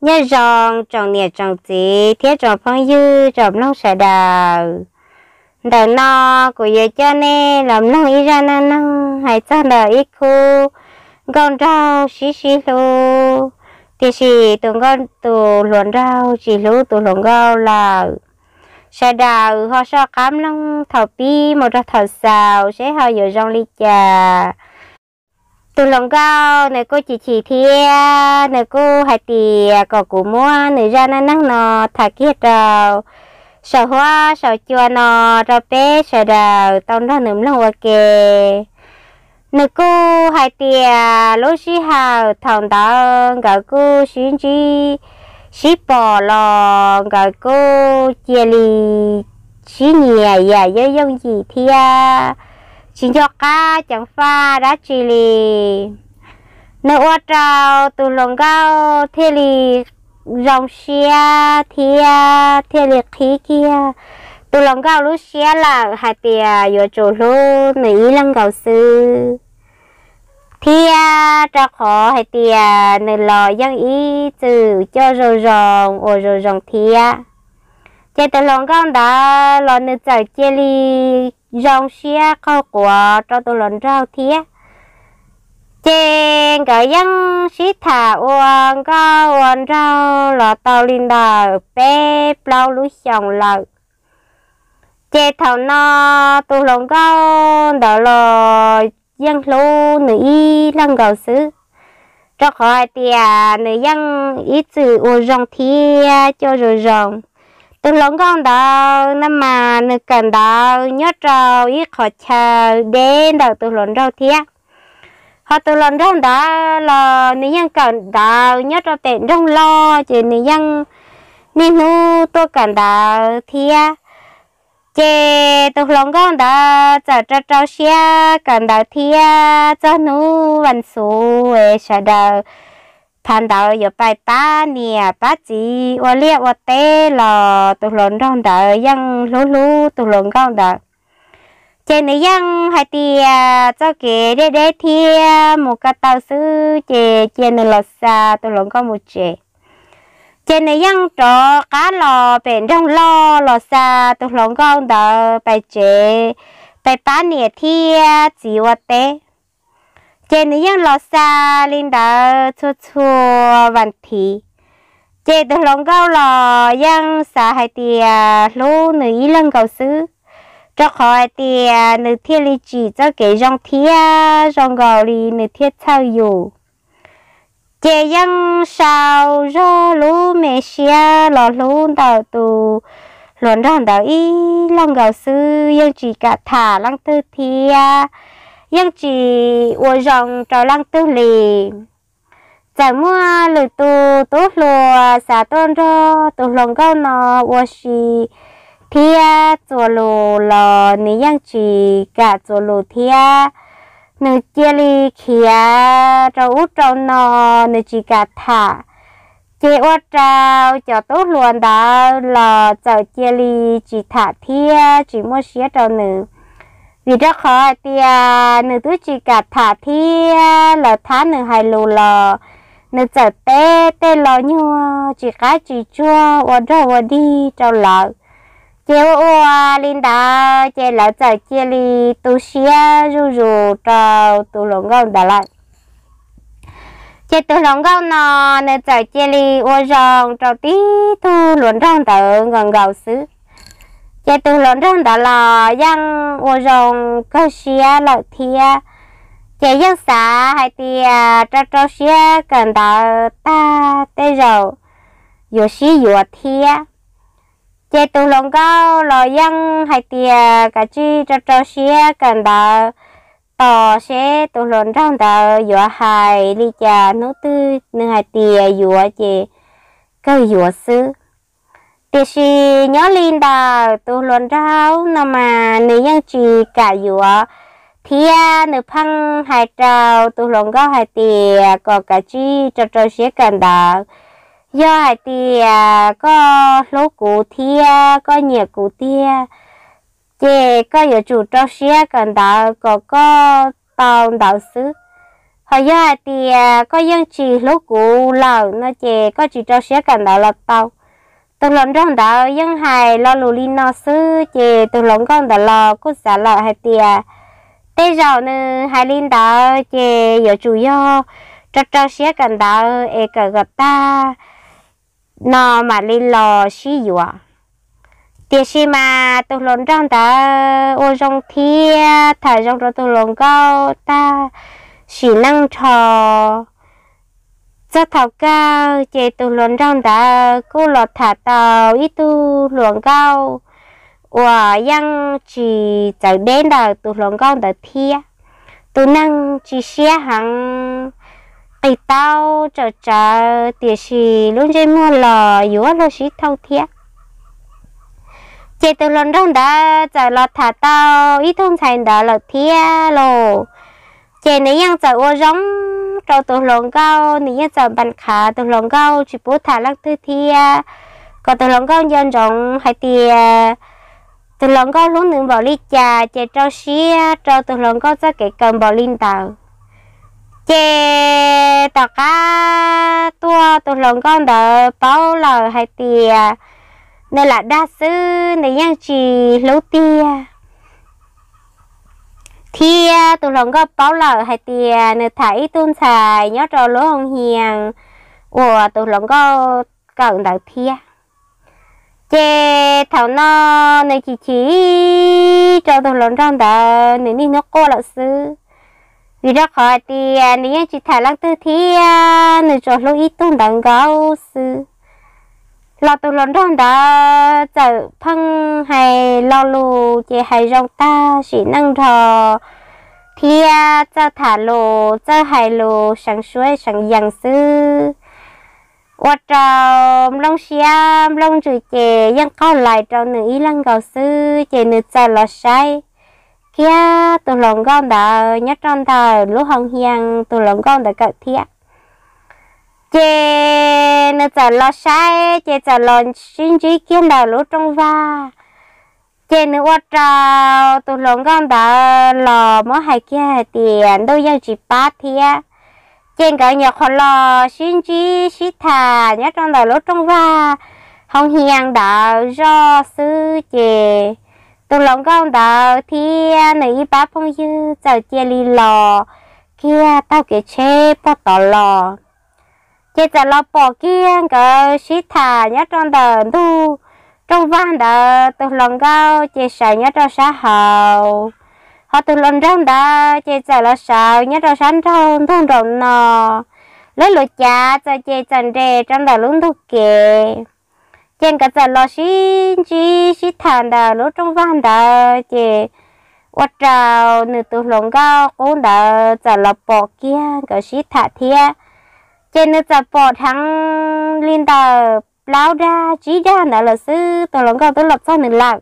Nyob zoo tsoom niam tsoom txiv thiab tsoom phooj ywg tsoom mloog sawv daws. Ntawm no kuv yuav coj nej los mloog ib zaj neej neeg hais txog ntawm ib khub nkauj nraug sib sib hlub, tiam sis tus nkauj, tus hluas nraug tsis hlub tus hluas nkauj lawm. Sawv daws ho soj qab mloog thaum pib mus rau thaum xaus seb ho yuav zoo li cas. Tus hluas nkauj nws kuj chim chim thiab nws kuj hais tias kom kuv muab nws zaj neej neeg no tham kiag rau saum huab saum cua no rau peb sawv daws tau nrog nws mloog ua ke. Nws kuj hais tias lub sij hawm thaum ntawd nkawd kuj sib ntsib sib pom los nkawd kuj cia li sib nyiam yam yooj yooj yim thiab tsis nco qab ceev faj dab tsi li. Nws ua rau tus hluas nkauj thiaj li zoo siab thiab thiaj li qhib kiag tus hluas nkauj lub siab lawm hais tias yuav tsum hlub nws ib leeg nkaus xwb, thiab rau qhov hais tias nws los yeej ib txwm coj zoo zoo ua zoo zoo thiab. Ces tus hluas nkauj ntawd los nws txawm cia li zoo siab qaug quav rau tus hluas nraug thiab. Ces nkawd yeej sib tham ua nkauj ua nraug los tau li ntawm peb plaub lub xyoos lawm. Ces thaum no tus hluas nkauj ntawd los yeej hlub nws ib leeg nkaus xwb, rau qhov hais tias nws yeej ib txwm ua zoo thiab coj zoo zoo. Tus hluas nkauj ntawd no mas nws kawm ntawv nyob rau ib qhov chaw deb ntawm tus hluas nraug thiab. Ho tus hluas nraug ntawd los nws yeej kawm ntawv nyob rau pem nroog loj, ces nws yeej niaj hnub tuaj kawm ntawv thiab. Ces tus hluas nkauj ntawd txawm rau rau siab kawm ntawv thiab txog hnub vas xuv es sawv daws phav ntawv yuav pais pab niam pab txiv ua liaj ua teb los tus hluas nraug ntawd yeej hlub hlub tus hluas nkauj ntawd. Ces nws yeej hais tias txoj kev deb deb thiab mus ko taw xwb ces cia nws los xa tus hluas nkauj mus tsev. Ces nws yeej rov qab los pem nroog loj los xa tus hluas nkauj ntawd pais tsev, pais pab niam thiab txiv ua teb. Ces nws yeej los xa li ntawd txhua txhua vas thiv. Ces tus hluas nkauj los yeej xav hais tias hlub nws ib leeg nkaus xwb, rau qhov hais tias nws thiaj li tsim txoj kev zoo thiab zoo nkaus li nws thiaj txhawj yus. Ces yeej sau zog lub me siab los hlub ntawm tus hluas nraug ntawd ib leeg nkaus xwb, yeej tsis kam tham leej twg thiab yeej tsis ua zoo rau leej twg li. Txawm muaj lwm tus tub hluas xav tuaj nrog tus hluas nkauj no ua si thiab txuas lus los nws yeej tsis kam txuas lus thiab. Nws cia li khiav rau ub rau no, nws tsis kam tham. Ces ua rau cov tub hluas ntawd los txawm cia li tsis tham thiab tsis muaj siab rau nws. Vim rau qhov hais tias nws twb tsis kam tham thiab lawv thab nws hais lus los nws txawm teb tej lo nyuag tsis qab tsis tsuag ua rog ua dig rau lawv. Ces ua ua li ntawd ces lawv txawm cia li tu siab zuj zus rau tus hluas nkauj ntawd lawm. Ces tus hluas nkauj no nws txawm cia li ua zoo rau tib tug hluas nraug ntawd nkaus nkaus xwb. Ces tus hluas nraug ntawd los yeej ua zoo kawg siab lawm thiab. Ces yeej xav hais tias rau rau siab kawm ntawv tag tej zaum yuav sib yuav thiab. Ces tus hluas nkauj los yeej hais tias kav tsij rau rau siab kawm ntawv tos seb tus hluas nraug ntawd yuav hais li cas, hnub twg nws hais tias yuav ces kawg yuav xwb. Tiam sis nyob li ntawm tus hluas nraug no mas nws yeej tsis kam yuav, thiab nws pheej hais rau tus hluas nkauj hais tias kom kav tsij rau rau siab kawm ntawv. Yog hais tias koj hlub kuv thiab koj nyiam kuv tiag, ces koj yuav tsum rau siab kawm ntawv kom koj tau ntawv xwb. Los yog hais tias koj yeej tsis hlub kuv lawm no ces koj tsis rau siab kawm ntawv los tau. Tus hluas nraug ntawd yeej hais lo lus li no xwb ces tus hluas nkauj ntawd los kuj xav lawm hais tias tej zaum nws hais li ntawd ces yuav tsum yog rau rau siab kawm ntawv es kawm kom tag no mam li los sib yuav. Tiam sis mas tus hluas nraug ntawd ua zoo thiab tham zoo rau tus hluas nkauj tag sim neej nrho. Txog thaum kawg ces tus hluas nraug ntawd kuj los tham tau ib tug hluas nkauj uas yeej tsis txawv deb ntawm tus hluas nkauj ntawd thiab. Tus neeg tsis siab heev, qis taub tsawm tsawv tiam sis lub ntsej muag los yuav luag sib thooj thiab. Ces tus hluas nraug ntawd txawm los tham tau ib tug ntxhais ntawd lawm thiab lauj. Ces nws yeej txawm ua zoo rau tus hluas nkauj, nws yeej txawm npas qhav tus hluas nkauj tsis pub tham leej twg thiab, kom tus hluas nkauj nco ntsoov hais tias tus hluas nkauj hlub nws npaum li cas ces rau siab rau tus hluas nkauj txoj kev kawm npaum li ntawd. Ces tom qab tuaj tus hluas nkauj ntawd paub lawm hais tias nws lam dag xwb, nws yeej tsis hlub tiag. Thiab tus hluas nkauj paub lawm hais tias nws tham ib tug ntxhais nyob rau lub hoo hias uas tus hluas nkauj kawm ntawd thiab. Ces thaum no nws chim chim rau tus hluas nraug ntawd, nws niaj hnub quaj lawm xwb, vim rau qhov hais tias nws yeej tsis tham leej twg thiab nws tsuas hlub ib tug ntawd nkaus xwb. Los tus hluas nraug ntawd txawm pheej hais lo lus ces hais zoo tag sim neej nrho, thiab txawj tham lus txawj hais lus seev suab seev yees xwb, ua rau nplooj siab nplooj ntsws ces yeej qaug lais rau nws ib leeg nkaus xwb ces nws txawm los saib kiag tus hluas nkauj ntawd nyob rau ntawm lub hoo hias tus hluas nkauj ntawd kawm thiab. Ces nws txawm los saib ces txawm los sib ntsib kiag ntawm lub rooj vag. Ces nws ua rau tus hluas nkauj ntawd los muab hais kiag hais tias ntuj yeej tsis pab thiab. Ces nkawd nyuam qhuav los sib ntsib sib tham nyob rau ntawm lub rooj vag hoo hias ntawd zoj xwb ces tus hluas nkauj ntawd thiab nws ib pab phooj ywg txawm cia li los kiag taug kev tsheb pog tod los. Ces txawm los pom kiag nkawd sib tham nyob rau ntawm ntug rooj vag ntawd, tus hluas nkauj ces sawv nyob rau sab hauv, ho tus hluas nraug ntawd ces txawm los sawv nyob rau sab nraug ntug nraum no. Lub luav cav txawm ces txawm nres rau ntawm lub ntug kev. Ces nkawd txawm los sib ntsib sib tham ntawm lub rooj vag ntawd ces ua rau nws tus hluas nkauj qub ntawd txawm los pom kiag nkawd sib tham thiab. Ces nws txawm pom dheev li ntawm plaub dag tsib dag ntawd lawm xwb, tus hluas nkauj twb los txog nws lawm.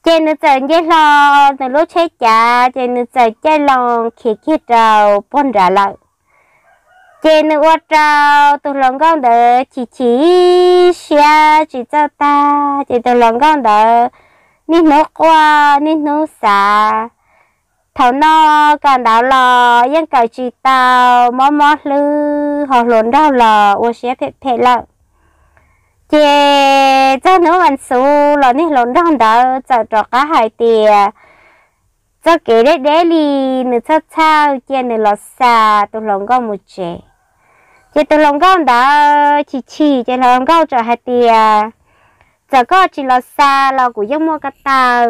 Ces nws txawm nce hlo nws lub tsheb cav ces nws txawm caij loo khiav kiag rau puag nrad lawm. Ces nws ua rau tus hluas nkauj ntawd chim chim siab tsis txawj tag, ces tus hluas nkauj ntawd niaj hnub quaj niaj hnub xav. Thaum no kawm ntawv los yeej kawm tsis tau, mob mob hlwb, ho hluas nraug los ua siab phem phem lawm. Ces txog hnub vas xuv los niag hluas nraug ntawd txawm rov qab hais tias txoj kev deb deb li nws txhawj txhawj cia nws los xa tus hluas nkauj mus tsev. Ces tus hluas nkauj ntawd chim chim ces hluas nkauj txawm hais tias txawm koj tsis los xa los kuv yeej muaj ko taw,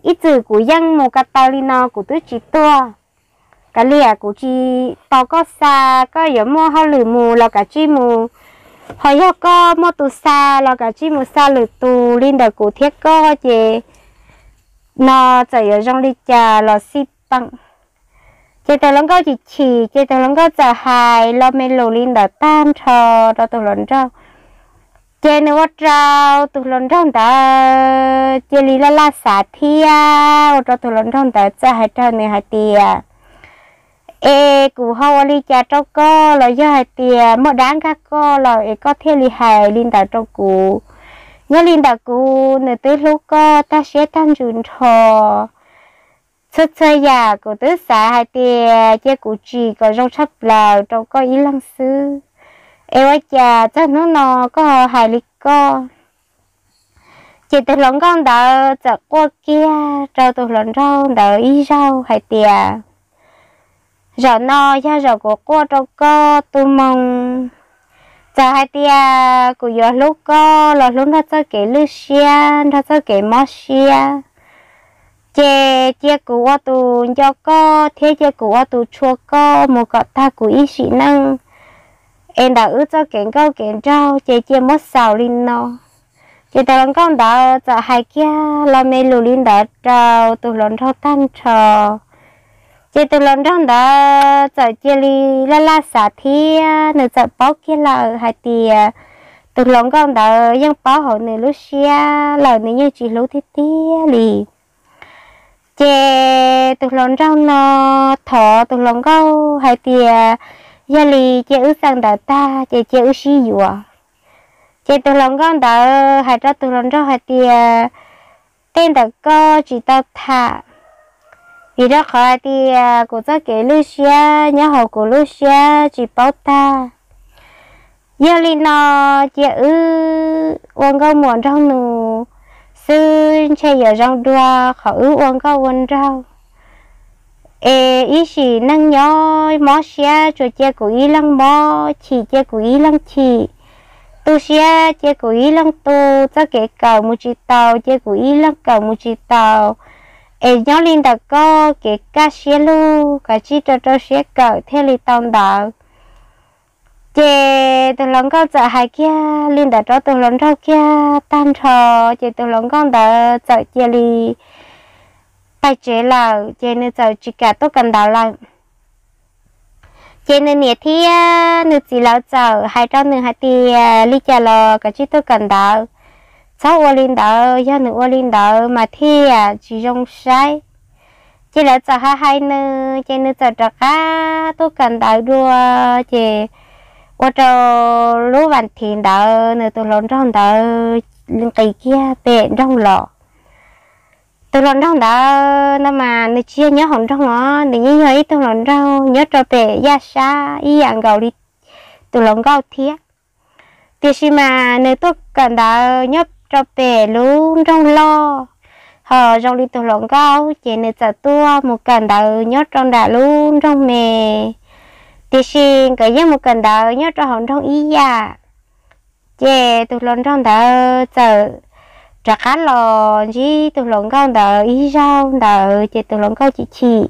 ib txwm kuv yeej mus ko taw li no kuv twb tsis tuag. Kav liam kuv tsis tos koj xa, koj yuav muaj hauj lwm mus los kav tsij mus, ho yog koj muaj tus xa los kav tsij mus xa lwm tus, li ntawm kuv thiab koj ces no txawm yuav zoo li cas los xij peem. Ces tus hluas nkauj chim chim ces tus hluas nkauj txawm hais lo me lus li ntawd tag nrho rau tus hluas nraug. Ces nws ua rau tus hluas nraug ntawd cia li laj laj xav thiab, ua rau tus hluas nraug ntawd txawm hais rau nws hais tias, es kuv ho ua li cas rau koj los yog hais tias muaj dab nkag koj lawm es koj thiaj li hais li ntawd rau kuv? Nyob li ntawm kuv nws twb hlub koj tag siab tag ntsws nrho. txhua txhua yam kuv twb xav hais tias cia kuv tsim kom zoo tshaj plaws rau koj ib leeg xwb, es ua cas txog hnub no koj ho hais li koj? Ces tus hluas nkauj ntawd txawm quaj kiag rau tus hluas nraug ntawd ib zaug hais tias, zaum no yog zaum kuv quaj rau koj tu moo. Txawm hais tias kuv yuav hlub koj los hlub nrog txoj kev lwj siab, nrog txoj kev mob siab, ces cia kuv ua tus nco koj thiab cia kuv ua tus tshua koj mus kom tag kuv ib sim neej, es ntawm wb txoj kev nkauj kev nraug ces cia muab xaus li no. Ces tus hluas nkauj ntawd txawm hais kiag lo me lus li ntawd rau tus hluas nraug tag nrho. Ces tus hluas nraug ntawd txawm cia li laj laj xav thiab nws txawm paub kiag lawm hais tias tus hluas nkauj ntawd yeej paub hauv nws lub siab lawm, nws yeej tsis hlub tiag tiag li. Ces tus hluas nraug no thov tus hluas nkauj hais tias, yog li cia wb xeem ntawv tag ces cia wb sib yuav. Ces tus hluas nkauj ntawd hais rau tus hluas nraug hais tias, tej ntawm koj tsis tau tham, vim rau qhov hais tias kuv txoj kev lwj siab nyob hauv kuv lub siab tsis paub tag. Yog li no cia wb ua nkauj muam nraug nus xwb ntshe yuav zoo dua qhov wb ua nkauj ua nraug. Es ib sim neej nyob mob siab tsuas cia kuv ib leeg mob, chim cia kuv ib leeg chim, tu siab cia kuv ib leeg tu, txoj kev kawm mus tsis tau cia kuv ib leeg kawm mus tsis tau. Es nyob li ntawm koj kev kaj siab lug, kav tsij rau rau siab kawm thiaj li tau ntawd. Ces tus hluas nkauj txawm hais kiag li ntawd rau tus hluas nraug kiag tag nrho, ces tus hluas nkauj ntawd txawm cia li pais tsev lawm, ces nws txawm tsis kam tuaj kawm ntawv lawm. Ces nws niam thiab nws txiv lawv txawm hais rau nws hais tias, li cas los kav tsij tuaj kawm ntawv, txhob ua li ntawd, yog nws ua li ntawd mas thiaj tsis zoo saib. Ces lawv txawm hais hais nws, ces nws txawm rov qab tuaj kawm ntawv dua, ces ua rau lub vas thiv ntawd nws tus hluas nraug ntawd nqis kiag pem nroog los. Tus hluas nraug ntawd no mas nws tsis yog nyob hauv nroog os, nws yeej yog ib tug hluas nraug nyob rau pem yaj sab ib yam nkaus li tus hluas nkauj thiab. Tiam sis mas nws tuaj kawm ntawv nyob rau pem lub nroog loj, ho zoo li tus hluas nkauj ces nws txawm tuaj mus kawm ntawv nyob rau nram lub nroog me. Tiam sis nkawd yeej mus kawm ntawv nyob rau hauv nroog ib yam. Ces tus hluas nraug ntawd txawm rov qab los ntsib tus hluas nkauj ntawd ib zaug ntawd, ces tus hluas nkauj chim chim.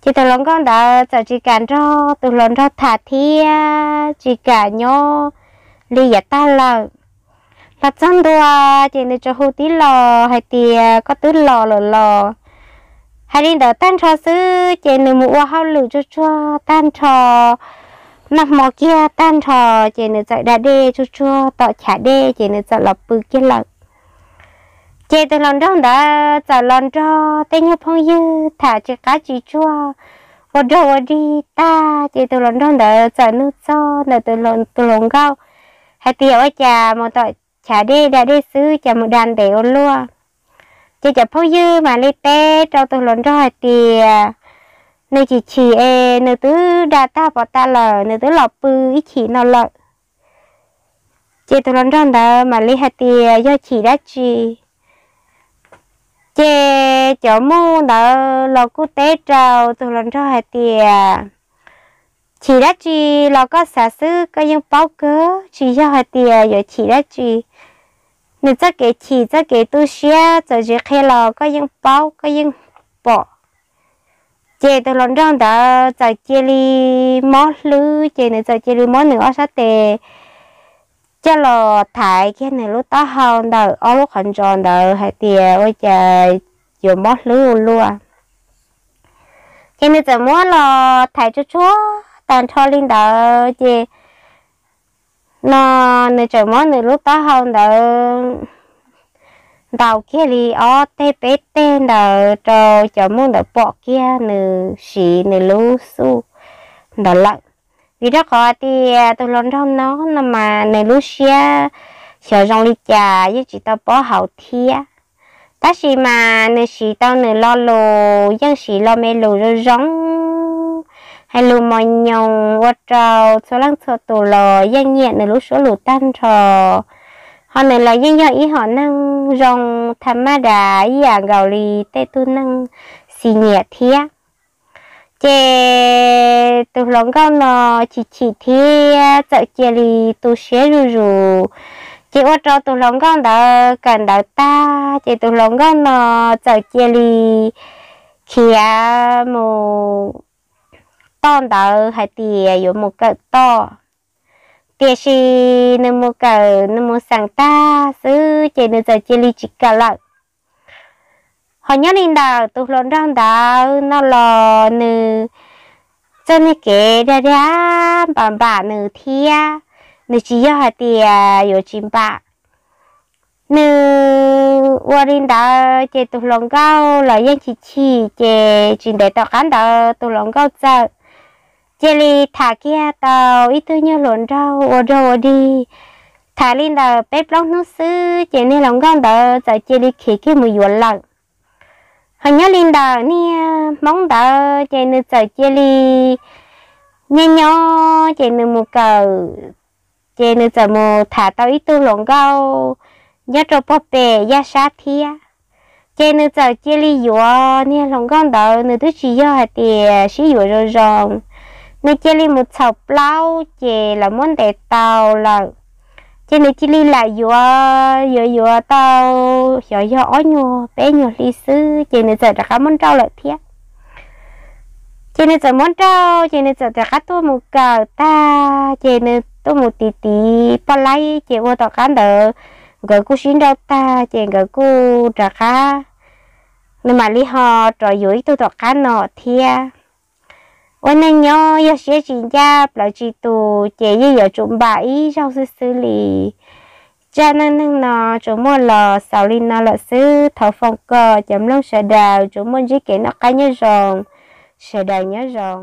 Ces tus hluas nkauj ntawd txawm tsis kam nrog tus hluas nraug tham thiab tsis kam nyob li yav tag lawm. Los txog ntua, ces nws tsuas hu tib los hais tias, koj twb los lawm los? Hais li ntawd tag nrho xwb, ces nws mus ua hauj lwm tsuag tsuag tag nrho, noj hmo kiag tag nrho, ces nws txawm da dej tsuag tsuag tom chav dej, ces nws txawm los pw kiag lawm. Ces tus hluas nraug ntawd txawm los nrog tej nyuag phooj ywg tham tsis qab tsis tsuag, ua dog ua dig tag, ces tus hluas nraug ntawd txawm nug txog ntawm tus hluas nkauj hais tias, ua cas mus tom chav dej da dej xwb cas mus da ntev ua luaj? Ces cov phooj ywg mam li teb rau tus hluas nraug hais tias, nws chim chim es nws twb da tag pov tas lawm, nws twb los pw ib chim no lawm. Ces tus hluas nraug ntawd mam li hais tias, yog chim dab tsi? Ces cov muj ntawd los kuj teb rau tus hluas nraug hais tias, chim dab tsi los koj xav xwb, koj yeej paub kawg, tsis yog hais tias yuav chim dab tsi. Nws txoj kev chim txoj kev tu siab txawm tsis qhia los koj yeej paub, koj yeej pom. Ces tus hluas nraug ntawd txawm cia li mob hlwb, ces nws txawm cia li muab nws ob sab tes coj los thaiv kiag nws lub taub hau ntawm ob lub qhov ntsos ntawd hais tias, ua cas yuav mob hlwb ua luaj. Ces nws txawm muab los thaiv tsuag tsuag tag nrho li ntawd, ces no nws txawm muab nws lub taub hau ntawd ntaus kiag li ob teg peb teg ntawd rau cov muj ntawd pom kiag nws siv nws lub xuj ntawd lawm. Vim rau qhov tias tus hluas nraug no no mas nws lub siab xyov zoo li cas yeej tsis tau paub hauv thiab. Tab sis mas nws siv tau nws lo lus yeej siv lo me lus zoo zoo, hais lus mos nyoos ua rau txhua leej txhua tus los yeej nyiam nws lub suab lus tag nrho. Ho nws los yeej yog ib hom neeg zoo tha maj das ib yam nkaus li tej tug neeg xis nyiam thiab. Ces tus hluas nkauj no chim chim thiab txawm cia li tu siab zuj zus. Ces ua rau tus hluas nkauj ntawd kawm ntawv tag ces tus hluas nkauj no txawm cia li khiav mus toj ntawv hais tias yuav mus kawm toj. Tiam sis nws mus kawm nws mus xeem tag xwb ces nws txawm cia li tsis kawm lawm. Ho nyob li ntawm tus hluas nraug ntawd no los nws txoj niag kev dag dag npam npam nws thiab, nws tsis yog hais tias yuav tsis npam. Nws ua li ntawd ces tus hluas nkauj los yeej chim chim ces tsis ntev tom qab ntawd tus hluas nkauj txawm cia li tham kiag tau ib tug nyuag hluas nraug ua dog ua dig. Tham li ntawm peb plaub hnub xwb ces niag hluas nkauj ntawd txawm cia li khiav kiag mus yuav lawm. Ho nyob li ntawm niag hmoob ntawd ces nws txawm cia li nyob nyob ces nws mus kawm, ces nws txawm mus tham tau ib tug hluas nkauj nyob rau puag pem yaj sab thiab. Ces nws txawm cia li yuav niag hluas nkauj ntawd, nws twb tsis yog hais tias sib yuav zoo zoo. Nws cia li mus txhaum plaub ces lawv muab ntes tau lawm. Ces nws cia li lam yuav yuav yuav tau xyov yog ob nyuag peb nyuag hli xwb ces nws txawm rov qab muab nrauj lawm thiab. Ces nws txawm muab nrauj ces nws txawm rov qab tuaj mus kawm tag ces nws tuaj mus tiv tiv poj laib ces ua tom qab ntawd nkawd kuj sib nrauj tag ces nkawd kuj rov qab, nws mam li ho rov yuav ib tug tom qab no thiab. Ua neej nyob yog siab tsis ncaj plawv tsis tus ces yeej yuav tsum npam ib zaug xwb xwb li. Zaj neej neeg no tsuas muaj los xaus li no lawm xwb, thov foom kom cov mloog sawv daws tsuas muaj ntsib kev noj qab nyob zoo, sawv daws nyob zoo.